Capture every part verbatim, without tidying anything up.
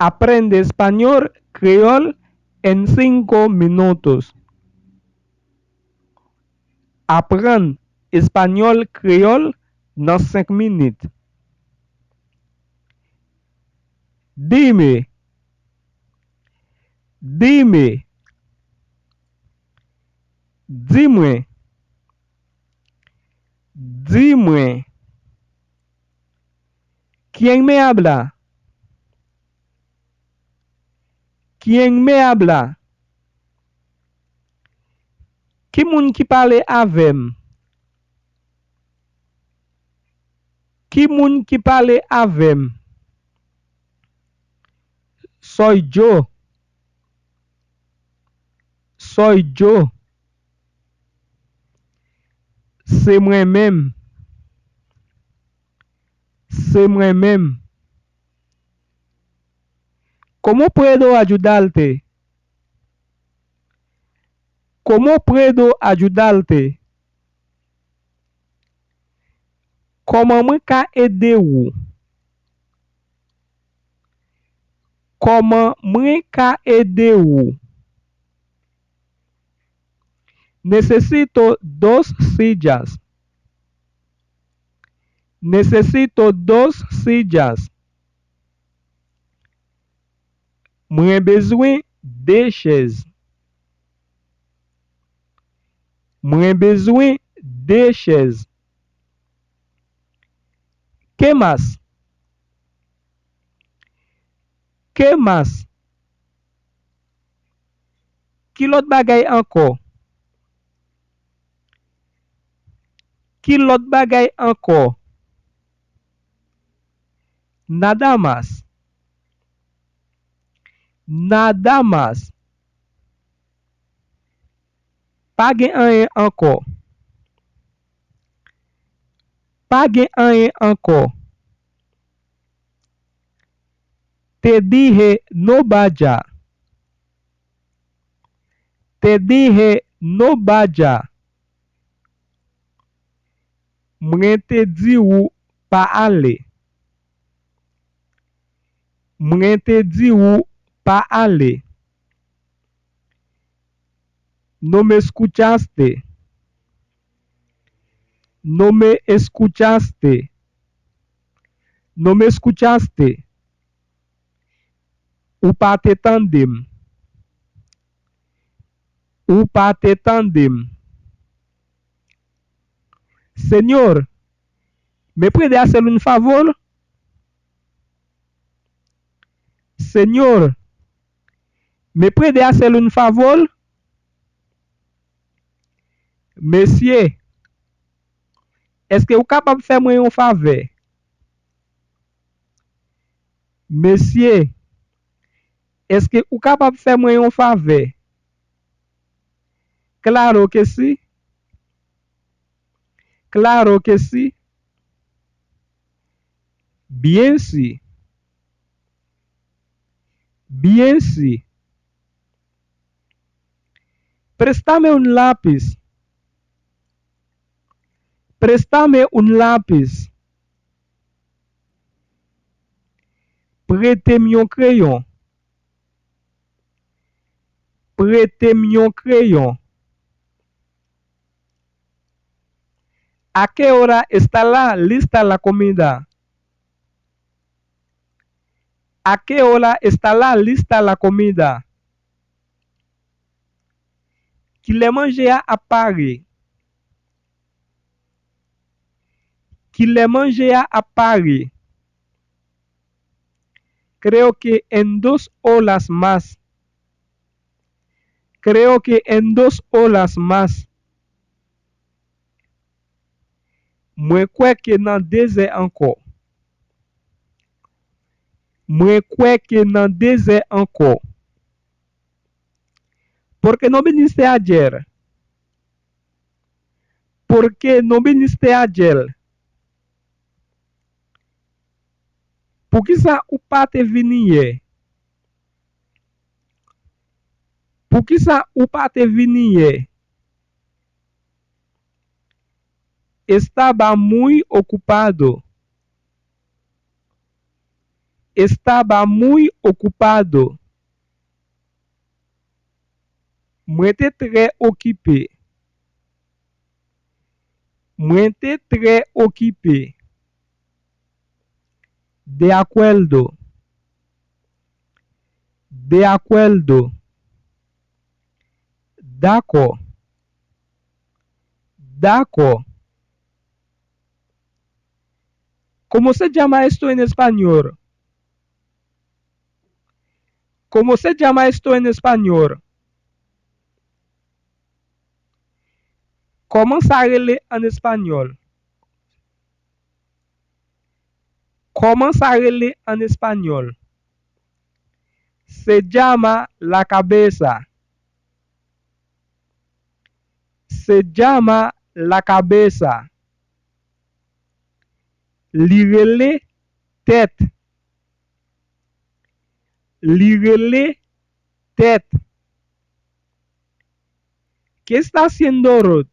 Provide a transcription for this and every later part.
Aprende español, kreyòl, en cinco minutos. Aprann espanyòl, kreyòl, nan senk minit. Dime. Dime. Di mwen. Di mwen. ¿Quién me habla? ¿Quién me habla? Ki moun ki pale avè m? Ki moun ki pale avè m? Soy yo. Soy yo. Se mwen menm. Se mwen menm. ¿Cómo puedo ayudarte? ¿Cómo puedo ayudarte? Kòman mwen ka ede w? Kòman mwen ka ede w? Necesito dos sillas. Necesito dos sillas. Mwen bezwen de chèz. Mwen bezwen de chèz. ¿Qué más? ¿Qué más? Ki lòt bagay ankò? Ki lòt bagay ankò? Nada más. Nada más. Pa gen anyen ankò. Pa gen anyen ankò. Te dije no vaya. Te dije no vaya. Mwen te di w pa ale. Mwen te di w pa ale. No me escuchaste. No me escuchaste. No me escuchaste. Ou pa te tande m. Ou pa te tande m. Señor, ¿me puede hacer un favor? Señor, ¿me puede hacer un favor? Mesye, èske ou kapab fè mwen yon favè? Mesye, èske ou kapab fè mwen yon favè? Claro que sí. Claro que sí. Byen si. Byen si. Préstame un lápiz. Préstame un lápiz. Prete m yon kreyon. Prete m yon kreyon. ¿A qué hora estará lista la comida? ¿A qué hora estará lista la comida? Kilè manje a ap pare? Kilè manje a ap pare? Creo que en dos horas más. Creo que en dos horas más. Mwen kwè ke nan de zè ankò. Mwen kwè ke nan de zè ankò. ¿Por qué no viniste ayer? ¿Por qué no viniste ayer? Poukisa ou pa te vini yè? Poukisa ou pa te vini yè? Estaba muy ocupado. Estaba muy ocupado. Mwen te trè okipe. Mwen te trè okipe. De acuerdo. De acuerdo. Dakò. Dakò. ¿Cómo se llama esto en español? ¿Cómo se llama esto en español? Kòman sa rele an espanyòl? Kòman sa rele an espanyòl? Se llama la cabeza. Se llama la cabeza. Li rele tèt. Li rele tèt. ¿Qué está haciendo Rod?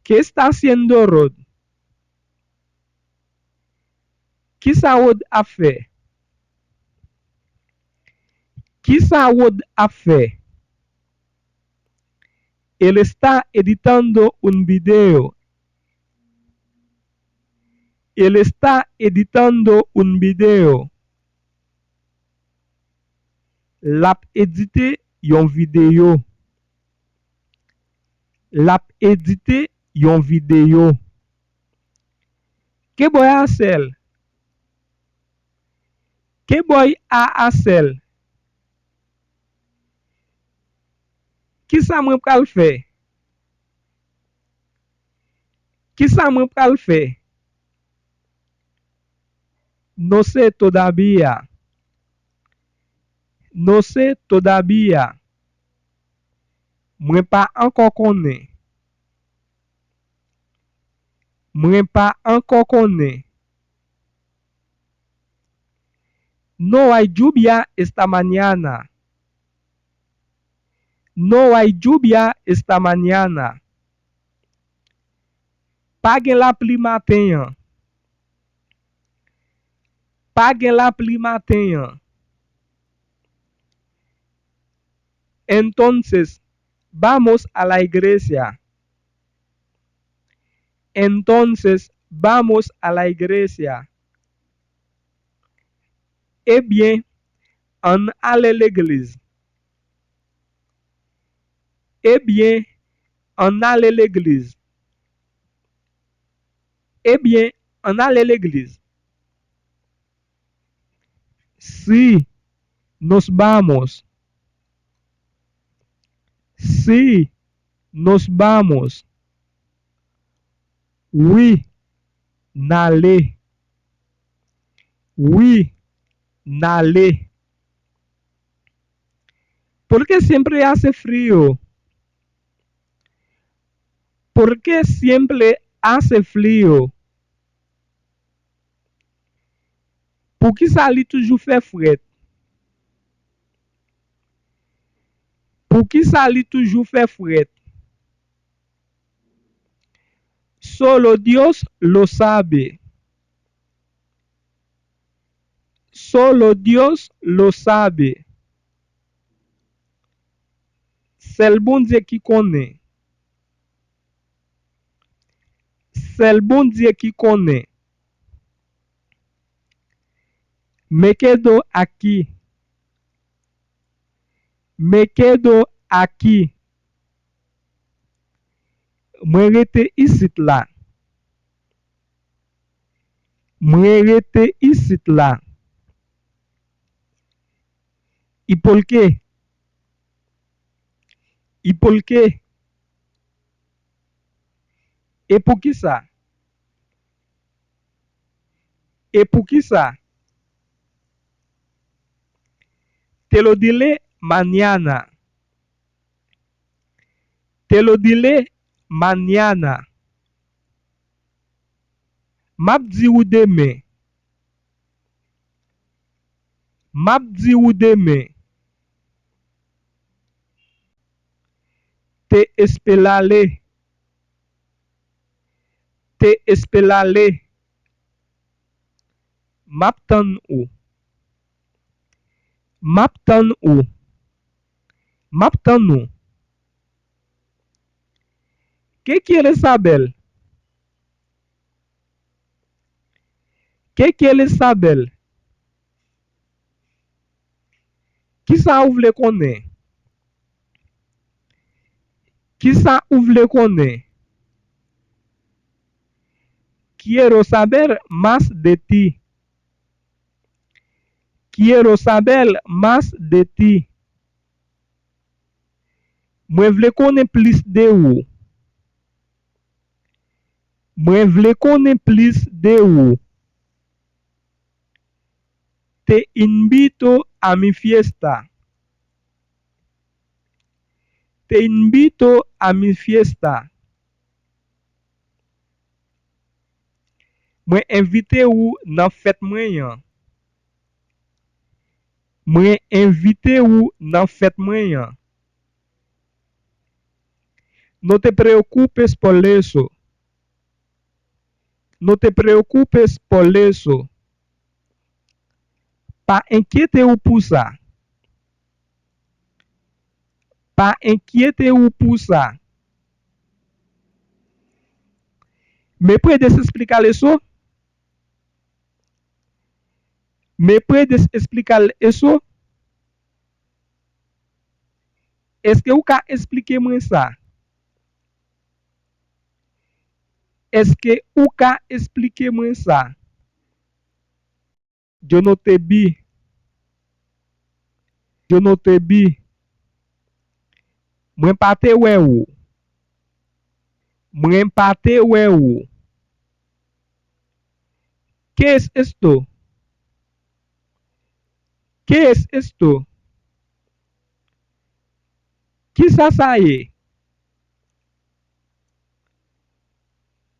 ¿Qué está haciendo Rod? Kisa Rod ap fè? Kisa Rod ap fè? Él está editando un video. Él está editando un video. L ap edite yon videyo. L ap edite yon videyo. ¿Qué voy a hacer? ¿Qué voy a hacer? Kisa mwen pral fè? Kisa mwen pral fè? No sé todavía. No sé todavía. Mwen pa ankò konnen. Mwen pa ankò konnen. No hay lluvia esta mañana. No hay lluvia esta mañana. Pa gen lapli maten an. Pa gen lapli maten an. Entonces, vamos a la iglesia. Entonces, vamos a la iglesia. Ebyen, ann ale legliz. Ebyen, ann ale legliz. Ebyen, ann ale legliz. Sí, nos vamos. Sí, nos vamos. Wi, n ale. Wi, n ale. ¿Por qué siempre hace frío? ¿Por qué siempre hace frío? Poukisa li toujou fè frèt? Poukisa li toujou fè frèt? Solo Dios lo sabe. Solo Dios lo sabe. Sèl Bondye ki konnen. Sèl Bondye ki konnen. Me quedo aquí. Me quedo aquí. Mwen rete isit la. Mwen rete isit la. ¿Y por qué? ¿Y por qué? E poukisa? E poukisa? Te lo diré mañana. Te lo diré mañana. M ap di ou demen. M ap di ou demen. Te esperaré. Te esperaré. M ap tann ou. M ap tann ou. M ap tann ou. ¿Qué quieres saber? ¿Qué quieres saber? Kisa ou vle konnen? Kisa ou vle konnen? Quiero saber más de ti. Quiero saber más de ti. Mwen vle konnen plis de ou. Mwen vle konnen plis de ou. Te invito a mi fiesta. Te invito a mi fiesta. Mwen envite ou nan fèt mwen an. Mwen envite ou nan fèt mwen an. No te preocupes por eso. No te preocupes por eso. Pa enkyete ou pou sa. Pa enkyete ou pou sa. ¿Me puedes explicar eso? ¿Me puedes explicar eso? Èske ou ka eksplike mwen sa? Èske ou ka eksplike mwen sa? Yo no te bi. Yo no te bi. Mwen pa te wè ou. Mwen pa te wè ou. ¿Qué es esto? ¿Qué es esto? Kisa sa ye?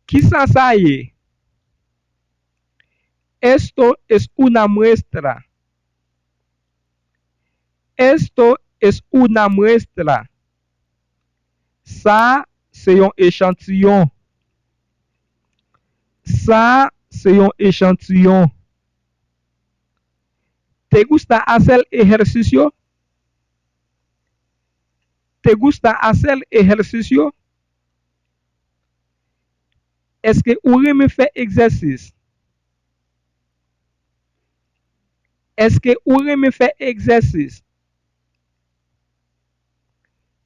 Kisa sa ye? Esto es una muestra. Esto es una muestra. Sa a se yon echantiyon. Sa a se yon echantiyon. ¿Te gusta hacer ejercicio? ¿Te gusta hacer ejercicio? Èske ou renmen fè egzèsis? Èske ou renmen fè egzèsis?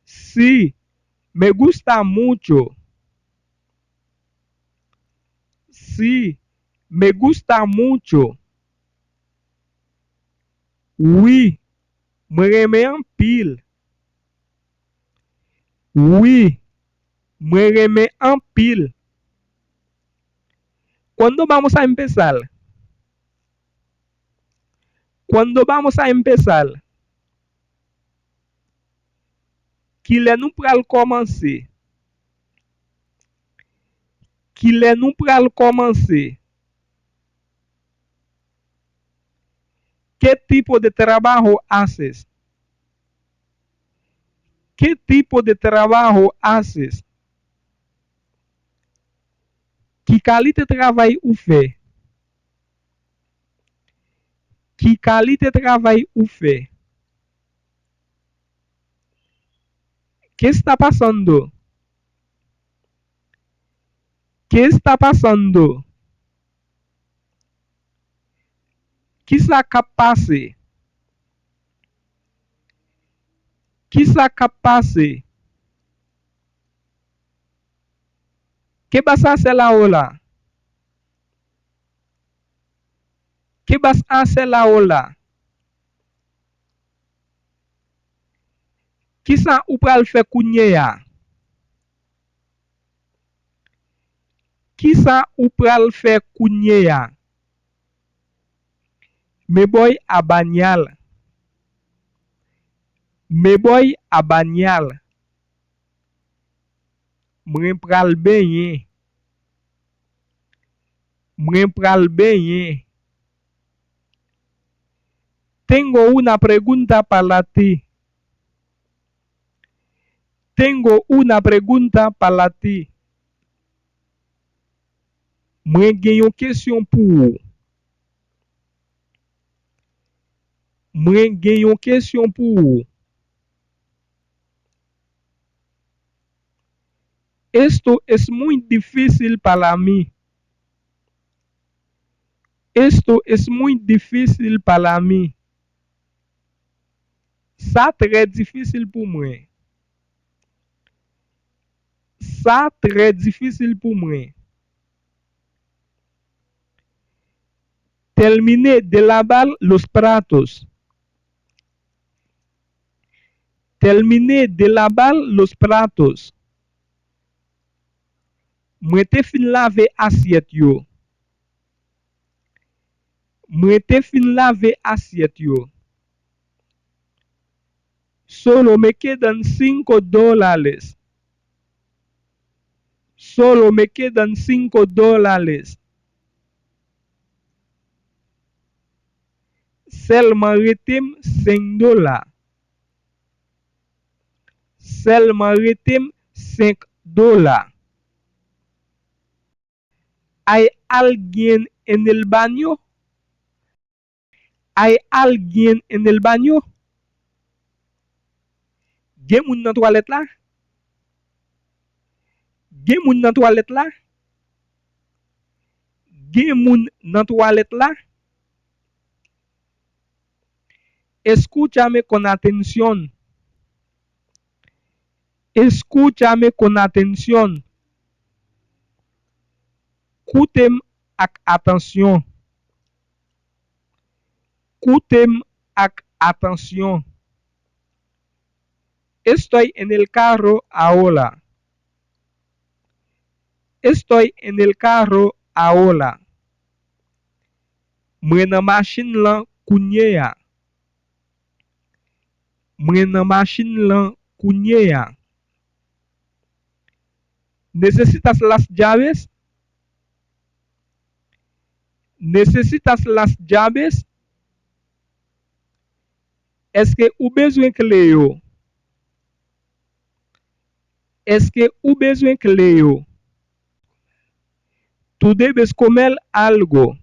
Sí, me gusta mucho. Sí, me gusta mucho. Wi, mwen renmen anpil. Wi, mwen renmen anpil. ¿Cuándo vamos a empezar? ¿Cuándo vamos a empezar? Kilè nou pral kòmanse? Kilè nou pral kòmanse? ¿Qué tipo de trabajo haces? ¿Qué tipo de trabajo haces? Ki kalite travay ou fè? Ki kalite travay ou fè? ¿Qué está pasando? ¿Qué está pasando? Kisa k ap pase? Kisa k ap pase? ¿Qué vas a hacer ahora? ¿Qué vas a hacer ahora? Kisa ou pral fè kounye a? Kisa ou pral fè kounye a? Me voy a bañar. Me voy a bañar. Mwen pral benyen. Mwen pral benyen. Tengo una pregunta para ti. Tengo una pregunta para ti. Mwen gen yon kesyon pou ou. Mwen gen yon kesyon pou ou. Esto es muy difícil para mí? Esto es muy difícil para mí. Sa trè difisil pou mwen. Sa trè difisil pou mwen. Terminé de lavar los platos. Terminé de lavar los platos. Mwen te fin lave asyèt yo. Mwen te fin lave asyèt yo. Solo me quedan cinco dólares. Solo me quedan cinco dólares. Sèlman rete m senk dola. Sèlman rete m senk dola. ¿Hay alguien en el baño? ¿Hay alguien en el baño? Gen moun nan twalèt la? Gen moun nan twalèt la? Gen moun nan twalèt la? Escúchame con atención. Escúchame con atención. Koute m ak atansyon. Koute m ak atansyon. Estoy en el carro ahora. Estoy en el carro ahora. Mwen nan machin lan kounye a. Mwen nan machin lan kounye a. ¿Necesitas las llaves? ¿Necesitas las llaves? Èske ou bezwen kle yo? Èske ou bezwen kle yo? Tú debes comer algo.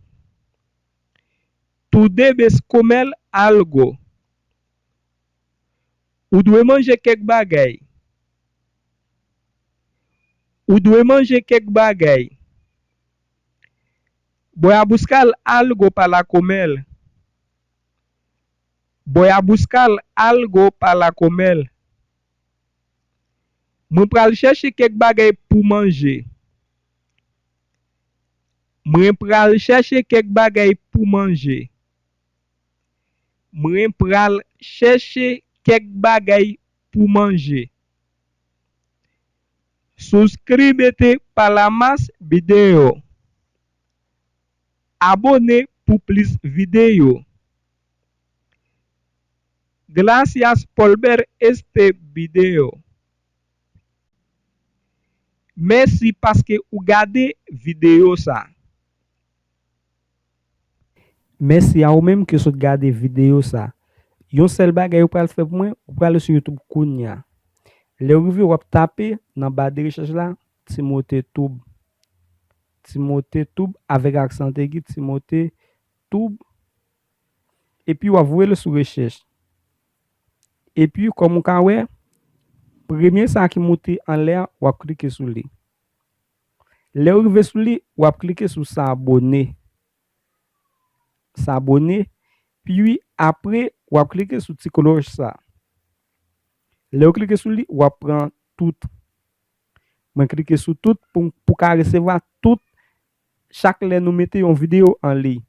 Tú debes comer algo. Ou dwe manje kèk bagay. Ou dwe manje kèk bagay. Voy a buscar algo para comer. Voy a buscar algo para comer. Mwen pral chèche kèk bagay pou manje. Mwen pral chèche kèk bagay pou manje. Mwen pral chèche kèk bagay pou manje. Suscríbete para más video. Abone pou plis videyo. Gracias por ver este video. Mèsi paske ou gade videyo sa. Mèsi a ou menm ke sot gade videyo sa. Yon sèl bagay ou pral fè pou mwen, ou pral sou YouTube kounye a. Lè w rive, w ap tape nan ba de rechèch la, Timote Tube. Timote Tube avèk aksan egi, Timote Tube. Epi w ap voye l sou rechèch. Epi, kòm ou ka wè, premye sa ki moute anlè a, w ap klike sou li. Lè w rive sou li, w ap klike sou s'abonner. S'abonner. Pi apre, w ap klike sou ti klòch sa. Lè w klike sou li, w ap pran tout. Mwen klike sou tout pou, pou ka resevwa tout chak lè nou mete yon videyo an liy.